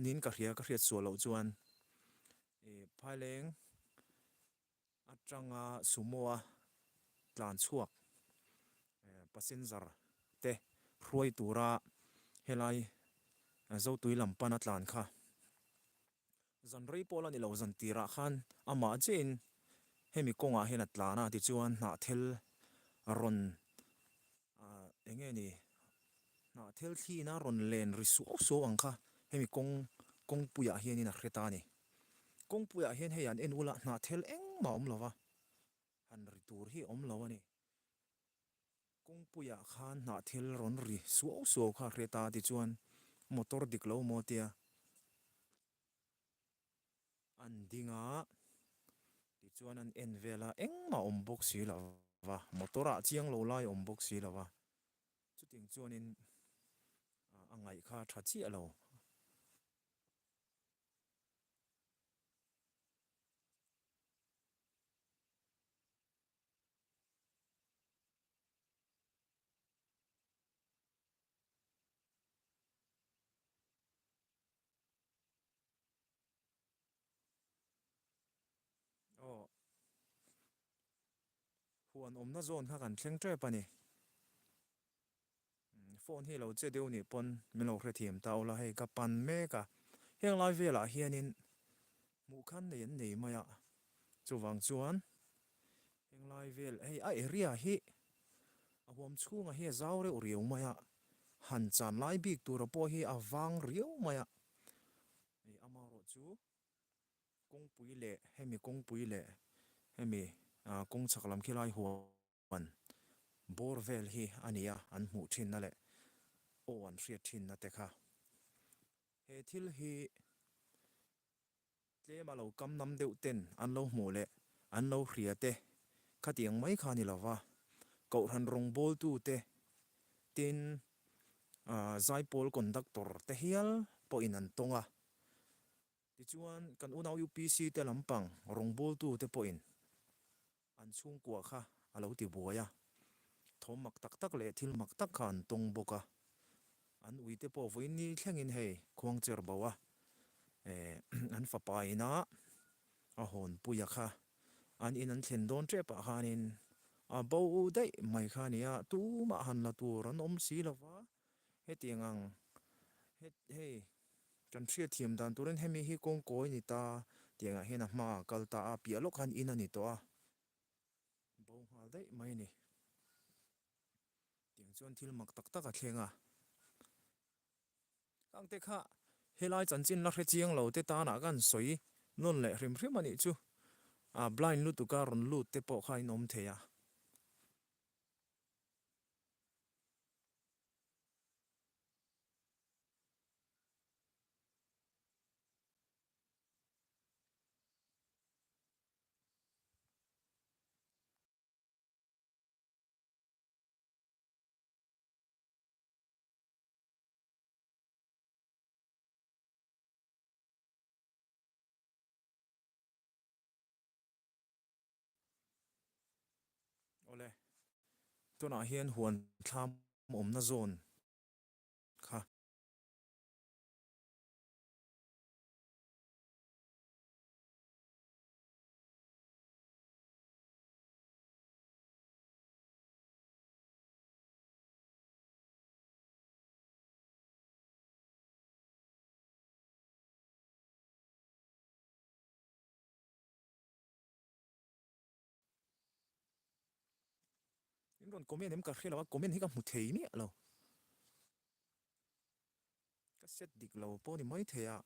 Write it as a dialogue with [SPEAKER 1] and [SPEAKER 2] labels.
[SPEAKER 1] Niin ka hria, ka hriat sual loh chuan ih Phaileng atanga Sumo a tlan chhuak passenger te hruai tura helai Zotui lam pana tlan kha zan rei pawh la ni lo, zan tirah khan amah chiahin hemi kawngah hian a tlan a, tichuan hnahthel rawn eng nge ni hnahthel thliin a rawn len ri suau suau ang kha hemi kawng kawngpuiah hianin a hre ta a ni. Kawngpuiah hian hei an en ula hnahthel engmah a awm lo va, han ri tur hi a awm lo a ni. Kawngpuiah khan hnahthel rawn ri suau suau kha a hre ta tichuan motor dik lo maw tia an ding a, tichuan an en vel a, engmah awm bawk si lo va, motor ah chiang lo lai awm bawk si lo va, chutiang chuanin a ngaih kha a tha chiah lo. Aw huan awmna zawn kha kan thleng tep a ni. Phone hi lo che deuh nih pawn min lo hrethiam ta ula hei ka pan mek a, heng lai velah hianin hmuh khan nei an nei mai a, chuvang chuan heng lai vel hei a area hi a huam chhungah hi a zau reuh riau mai a, han chan lai bik tura pawh hi a vang riau mai a, hei amaherawh chu kawngpui leh hemi kawngpui leh hemi kawng chhak lam khi lai huan bawr vel hi a ni a, an hmuh thinna leh aw an hriat thinna te kha he thil hi Tlem a lo kam nam deuh ten an lo hmuh leh an lo hria te khatiang mai kha ni lova, Kohhran rawngbawltu te tin Zaipawl conductor te hial pawhin an tawng a. Tichuan kan unau UPC te lampang rawngbawltu te pawhin An chhungkua kha a lo ti buai a, thawm mak tak tak leh thil mak tak kha an tawng bawk a. An uite pawh vawiin ni thlengin hei khuangcher bo a, eh an fapa ina a hawnpuia kha an in an thlen dawn tep ah khanin a bo daih mai kha a ni a, tumah han la tur an awm si lo va, hetiang ang hei kan hriatthiam dan turin hemi hi kawngkawi ni ta tiangah hian a hma a kal ta a, piah lawk khan in a ni tawh a, bo nghal daih mai a ni. Tiang chuan thil mak tak tak a thleng a, khangte kha helai chanchin la hre chiang lo te tanah khan sawi nawn leh hrim hrim a nih chu, a blind lutuka rawn lut te pawh kha in awm thei a. Awle, tunah hian huan thlam awmna zawn kha. In rawn comment em ka hre lo a, comment hi ka hmu thei miah lo. Ka set dik lo pawh ni mai thei a.